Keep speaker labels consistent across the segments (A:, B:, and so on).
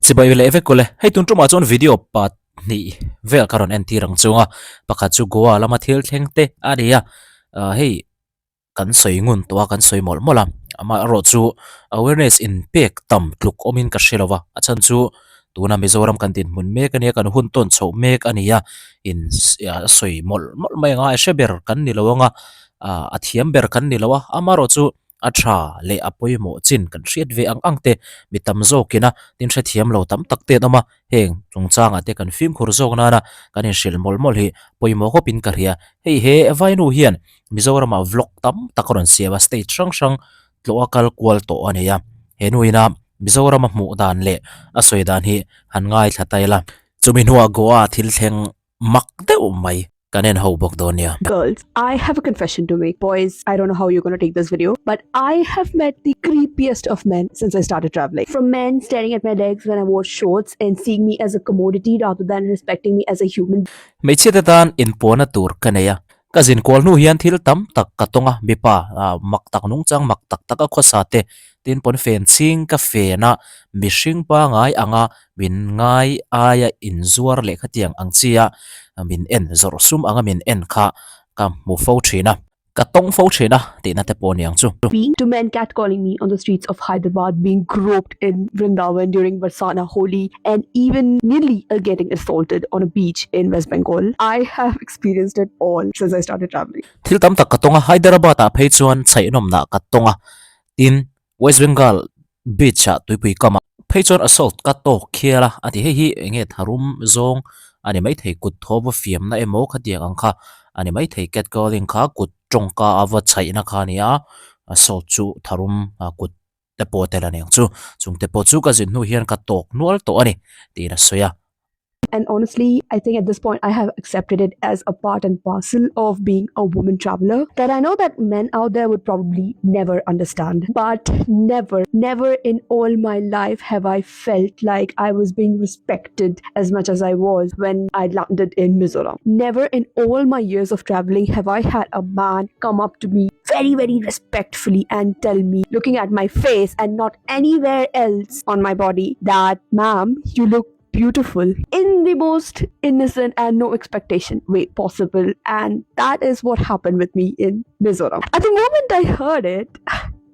A: Chibai leh vek ule, hei tun tumah chuan video pahnih vel ka rawn entir ang chung a, pakhat chu Goa lama thil thleng te a ni a, ah hei kan sawi ngun tawh a, kan sawi mawlh mawlh a, amaherawh chu awareness in pek tam tluk awmin ka hre lo va, a chhan chu tuna Mizoram kan dinhmun mek a nia, kan hun tawn chhoh mek a ni a, in sawi mawlh mawlh mai anga a hre ber kan ni lo ang a, ah a thiam ber kan ni lo a, amaherawh chu. A tha leh a pawimawh chin kan hriat ve ang ang te mi tam zawkin a tin hrethiam lo tam tak te an awm a, heng chungchangah te kan fimkhur zawk nana kan inhrilh mawlh mawlh hi pawimawh khawpin ka hria. Hei he Vainu hian Mizoramah vlog tam tak a rawn siam a, state hrang hrang tlawh a kal kual tawh a nei a, he nuina Mizorama hmuh dan leh a sawi dan hi han ngaithla ta ila. Chumi hnuah Goa thil thleng mak deuh mai kan en ho bawk dawn nia.
B: Girls, I have a confession to make. Boys, I don't know how you're gonna take this video, but I have met the creepiest of men since I started traveling. From men staring at my legs when I wore shorts and seeing me as a commodity rather than respecting me as a human.
A: Hmeichhia te tan inpuahna tur ka nei a, ka zin kual hnu hian thil tam tak ka tawng a, mipa mak tak nungchang mak tak tak a khawsa te, tin pawn fen chhing ka fen a, mihring pangai anga min ngai aia inzuar leh khatiang ang chia min en zawrh sum anga min en kha ka hmu fo thin a, ka tawng fo thin a tihna te pawh a ni ang chu.
B: Being to men catcalling me on the streets of Hyderabad, being groped in Vrindavan during Varsana Holi and even nearly getting assaulted on a beach in West Bengal. I have experienced it all since I started travelling.
A: Thil tam tak ka tawng a, Hyderabad ah phei chuan chhaihnawmnah ka tawng a, tin West Bengal beach ah tuipui kam ah phei chuan assault ka tawk khial a, a ti hei hi eng nge tharum zawng a ni maithei kut thaw va fiamna emaw khatiang ang kha a ni maithei catcalling kha kut tawngka a va chhaihna kha a ni a, assault chu tharum kut te pawh tel a ni ang chu, chung te pawh chu ka zin hnu hian ka tawk nual tawh a ni tiin a sawi a.
B: And honestly, I think at this point I have accepted it as a part and parcel of being a woman traveler that I know that men out there would probably never understand. But never, never in all my life have I felt like I was being respected as much as I was when I landed in Mizoram. Never in all my years of traveling have I had a man come up to me very, very respectfully and tell me, looking at my face and not anywhere else on my body, that, ma'am, you look beautiful in the most innocent and no expectation way possible. And that is what happened with me in Mizoram. At the moment I heard it,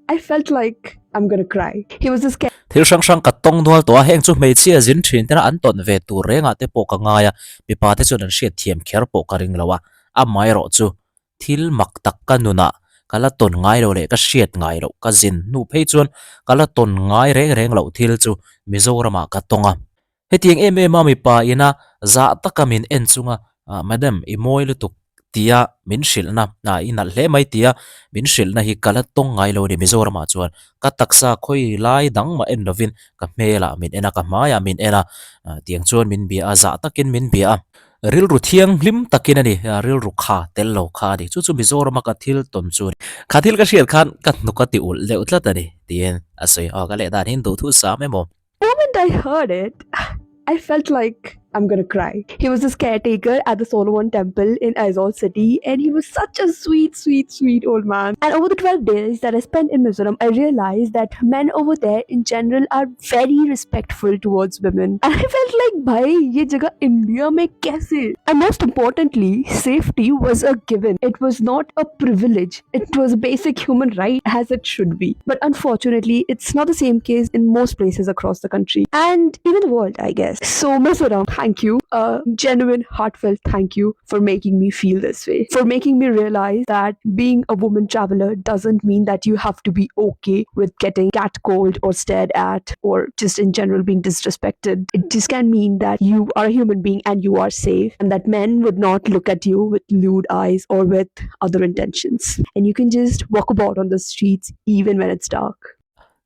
B: I felt like I'm gonna cry. He was just
A: Thil hrang hrang ka tawng nual tawh a, heng chu hmeichhia zin thin tena an tawn ve tur rengah te pawh ka ngai a, mipa te chuan an hriat thiam kher pawh ka ring lo a, amaherawh chu thil mak tak ka nunah ka la tawn ngai lo leh ka hriat ngai loh ka zin hnu phei chuan ka la tawn ngai reng reng loh thil chu Mizoramah ka tawng a. Hetiang em em a mipa ina zah taka min en chunga Madam i mawi lutuk tia min hrilhna i nalh hle mai tia min hrilhna hi ka la tawng ngai lo a ni Mizoramah chuan ka taksa khawi lai dang mah en lovin ka hmelah min en a ka hmaiah min en a tiang chuan min bia a zah takin min bia a. Rilru thianghlim takin a ni, rilru kha tel lo kha a ni. Chu chu Mizorama ka thil tawn chu a ni. Kha thil ka hriat khan ka hnuk a ti ulh deuh tlat a ni, tiin a sawi. Aw, ka leh dan hi duhthu sam em aw?
B: Moment I heard it, I felt like I'm gonna cry. He was this caretaker at the Solomon Temple in Aizawl city and he was such a sweet, sweet, sweet old man. And over the 12 days that I spent in Mizoram, I realized that men over there in general are very respectful towards women. And I felt like, bhai, ye jagah India mein kaise? And most importantly, safety was a given. It was not a privilege. It was a basic human right as it should be. But unfortunately, it's not the same case in most places across the country and even the world, I guess. So, Mizoram, thank you. A genuine, heartfelt thank you for making me feel this way, for making me realize that being a woman traveler doesn't mean that you have to be okay with getting catcalled or stared at or just in general being disrespected. It just can mean that you are a human being and you are safe, and that men would not look at you with lewd eyes or with other intentions. And you can just walk about on the streets even when it's dark.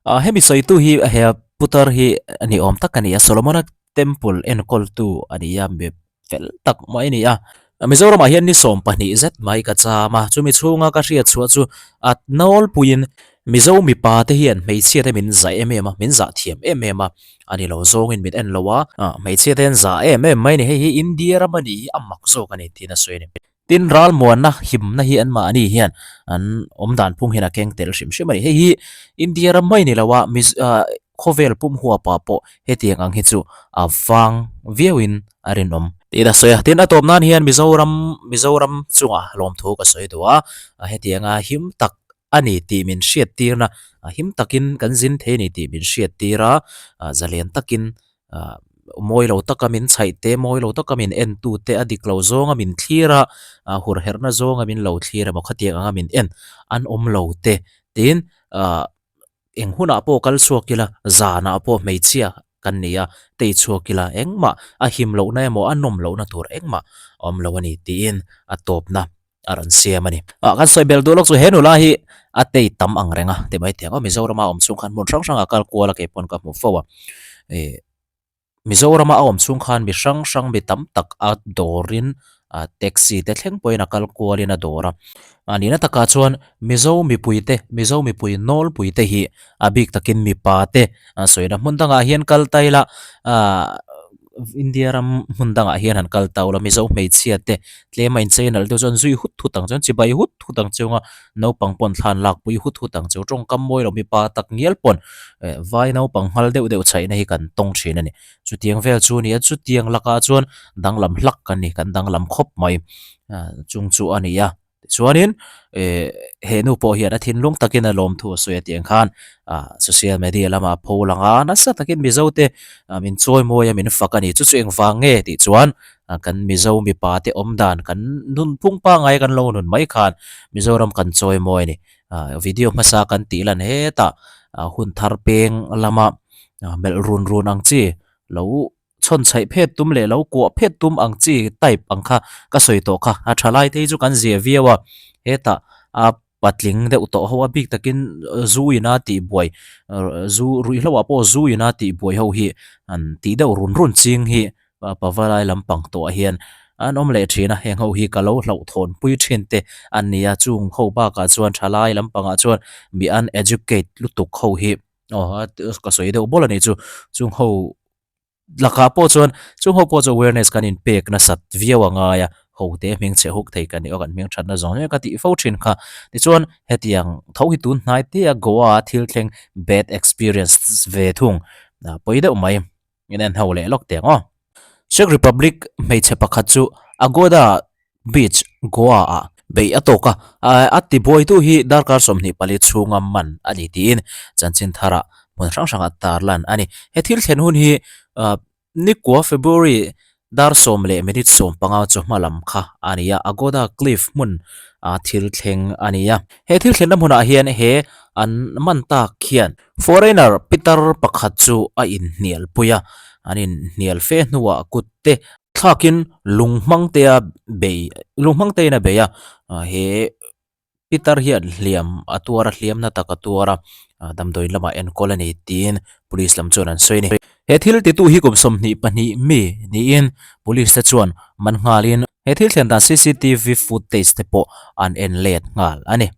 A: Ah, hemi sawitu hi he putar hi a ni awm tak a ni a, Solomona Temple enkawltu a ni a, mi fel tak mai a ni a. Mizoramah hian ni 12 zet mai ka cham a, chumi chhunga ka hriat chhuah chu a nawlpuiin Mizo mipa te hian hmeichhia te min zah em em a, min zah thiam em em a, a ni lo zawngin min en lo a, hmeichhia te an zah em em mai a ni, hei hi India ram a nih hi a mak zawk a ni tiin a sawi a ni. Tin, ralmuanna himna hi anmahni hian an awm dan phung hian a keng tel hrim hrim a ni. Hei hi India ram mai ni lo a, Mizo. Khawvel pum huapah pawh hetiang ang hi chu a vang viauin a rinawm. Tiin a sawi a. Tin, a tawp nan hian Mizoram Mizoram chungah lawmthu ka sawi duh a, hetianga him tak a ni tih min hriattirna, him takin kan zin thei a ni tih min hriattir a, zalen takin mawi lo taka min chhaih te, mawi lo taka min en tu te, a dik lo zawnga min thlir a, hurherhna zawnga min lo thlir emaw khatiang anga min en an awm lo te tiin Eng hunah pawh kal chhuak ila, zanah pawh hmeichhia kan ni a, tei chhuak ila engmah a him lohna emaw a nawm lohna tur engmah a awm lo a ni tiin a tawpna a rawn siam a ni. Ah kan sawi bel duh lawk chu he nula hi a tei tam ang reng a ti mai thei ang aw, Mizorama a awm chhung khan hmun hrang hrangah kal kual a keipawn ka hmu fo a, ih Mizorama a awm chhung khan mi hrang hrang mi tam tak a dawrin taxi te thleng pawhin a kal kualin a dawr a. A nihna takah chuan Mizo mipuite, Mizo mipui nawlpuite hi a bik takin mipa te an sawina hmun dangah hian kal ta ila ahh India ram hmun dangah hian han kal ta ula Mizo hmeichhia te tlem a inchei nalh deuh chuan zui hut hut ang chuan chibai hut hut ang chunga naupang pawn thlan lakpui hut hut ang chu tawngkam mawi lo mipa tak ngial pawn eh vai naupang nghal deuh deuh chhaihna hi kan tawng thin a ni. Chutiang vel chu a ni a, chutiang lakah chuan danglam hlak kan ni, kan danglam khawp mai ah chung chu a ni a. Tichuanin eh he nu pawh hian a thinlung takin a lawmthu a sawi a tih ang khan ah social media lamah a pho lang a, nasa takin Mizo te min chawi mawi a min fak a ni. Chu chu engvang nge tih chuan kan Mizo mipa te awm dan kan nunphung pangngai kan lo nun mai khan Mizoram kan chawi mawi a ni. Video hmasa kan tih lan hetah hun thar peng lama melh run run ang chi lo chhawn chhaih phet tum leh lo kuah phet tum ang chi type ang kha ka sawi tawh kha. A tha lai te hi chu kan zia viau a hetah a patling deuh tawh ho a bik takin zu ina tihbuai zu ruihhlo ah pawh zu ina tihbuai ho hi an tih deuh run run ching hi pavalai lampang tawh ah hian an awm leh thin a heng ho hi ka lo hlauhthawn pui thin te an ni a chung ho bakah chuan thalai lampangah chuan mi uneducate lutuk ho hi aw ka sawi deuh bawlh a nih chu chung ho. Lakah pawh chuan chung ho pawh chu awareness kan inpek nasat viau a ngai a, ho te hming chhe huk thei kan nih aw kan hming thatna zawng zawng ka tih fo thin kha. Tichuan hetiang tho hi tun hnai te a Goa a thil thleng bad experience ve thung pawi deuh mai in en ho leh lawk teh ang aw. Czech Republic hmeichhe pakhat chu Agoda Beach, Goa-ah beih a tawk a, a tibuaitu hi darkar 24 chhunga man a ni tiin chanchin tharah hmun hrang hrangah tarlan a ni. He thil thlen hun hi Nikua, February, dar 10:15 chawhma lam kha a ni a, Agoda Cliff hmun a thil thleng a ni a. He thil thlenna hmunah hian he an man tak hian foreigner pitar pakhat chu a inhnialpui a, an inhnial fe hnuah kut te Thlakin lung hmang te a bei lung hmang te in a bei a he pitar hian hliam a tuar a hliam na tak a tuar a damdawiin lamah enkawl a ni tiin police lam chuan an sawi a ni. He thil titu hi kum 22 mi niin police te chuan man nghalin he thil thlen dan cctv footage te pawh an en let nghal a ni.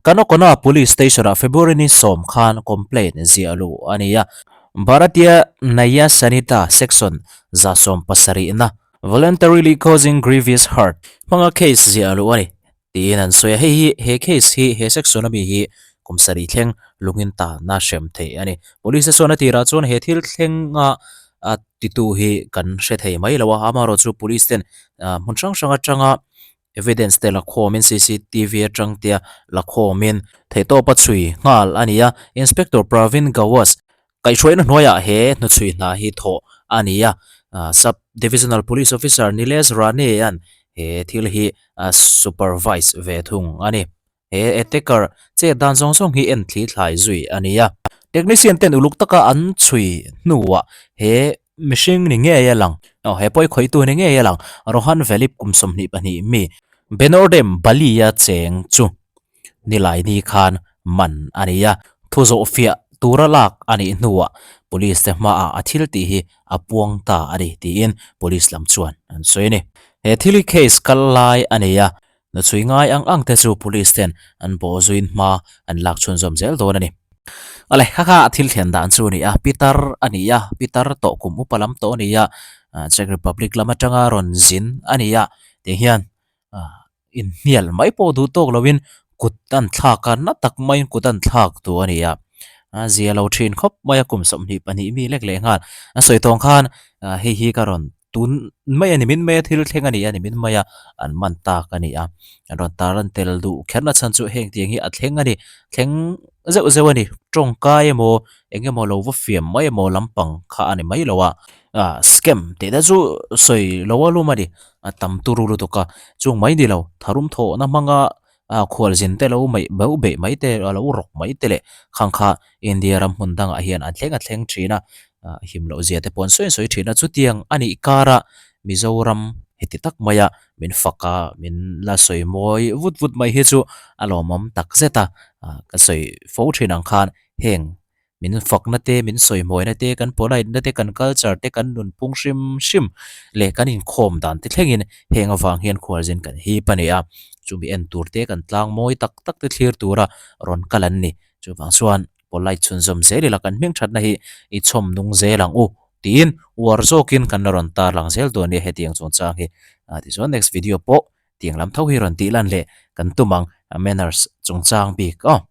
A: Kanokona Police Station-ah February ni sawm khan complaint ziah luh a ni a. Bharatiya Nyaya Sanhita Section 77-na Voluntarily Causing Grievous Hurt hmanga case ziah luh a ni tiin an sawi a. Hei hi he case hi he section-a mi hi kum sarih thleng lungin tahna hrem theih a ni. Police te chuan a tirah chuan he thil thlenga a titu hi kan hre thei mai lo a, amaherawhchu police ten hmun hrang hrang atanga Evidence te la khawmin cctv atang tia la khawmin theihtawpa chhui nghal a ni a, Inspector Pravin Gawas kaihhruaina hnuaiah he hnuchhui hna hi thawh a ni a, Sub Divisional Police Officer Nilesh Rane-a'n he thil hi a supervise ve thung a ni. He attacker chet dan zawng zawng hi en thli thlai zui a ni a, technician ten uluk taka an chhui hnuah he Mihring ni ngei a lang. Aw, he pawi khawihtu ni ngei a lang. Rohan Velip kum 22 mi Benordem Bali-a cheng chu Nilaini khan man a ni a. Thu zawh fiah tura lak a nih hnuah Police te hmaah a thil tih hi a puang ta a ni tiin Police lam chuan an sawi a ni. He thil hi case kal lai a ni a, Hnuchhui ngai ang ang te chu Police ten an bawh zuiin hma an lak chhunzawm zel dawn a ni. Awle, kha kha thil thlen dan chu a ni a, pitar a ni a, pitar tawh kum upa lam tawh a ni a, Czech Republic lam atanga rawn zin a ni a, tiang hian inhnial mai pawh duh tawk loin kut an thlak a, na tak maiin kut an thlak duh a ni a. A zia lo thin khawp mai a, kum 22 mi lek leh nghal. A sawi tawng khan hei hi ka rawn tun mai a ni, min mai a thil thleng a ni a ni, min mai a an man tak a ni a. An rawn tar an tel duh kherna chhan chu heng tiang hi a thleng a ni, thleng zeuh zeuh a ni. Tawngkai emaw eng emaw lo va fiam mai emaw lampang kha a ni mai lo a. Scam tih te chu sawi lo a lum a ni, a tam turu lutuk a, chung mai ni lo tharum thawhna hmanga A khualzin te lo mai bauh beih mai te, a lo rawk mai te leh khang kha India ram hmun dangah hian an thleng a thleng thin a, him loh zia te pawh an sawi an sawi thin a. Chutiang a nih kara Mizoram heti tak maia min fak a, min la sawi mawi vut vut mai hi chu a lawmawm tak zet a. Ka sawi fo thin ang khan heng Min fakna te, min sawihmawina te, kan polite na te, kan culture te, kan nunphung hrim hrim leh kan inkhawm dan te thlengin heng avang hian khualzin kan hip a ni a. Chumi en tur te kan tlang mawi tak tak te thlir tura rawn kal an ni. Chuvang chuan polite chhunzawm zel ila kan hming thatna hi i chhawm nung zel ang u tiin uar zawkin kan la rawn tarlang zel dawn nia hetiang chungchang hi. Tichuan next video pawh tiang lam tho hi rawn tih lan leh kan tum ang manners chungchang bik aw.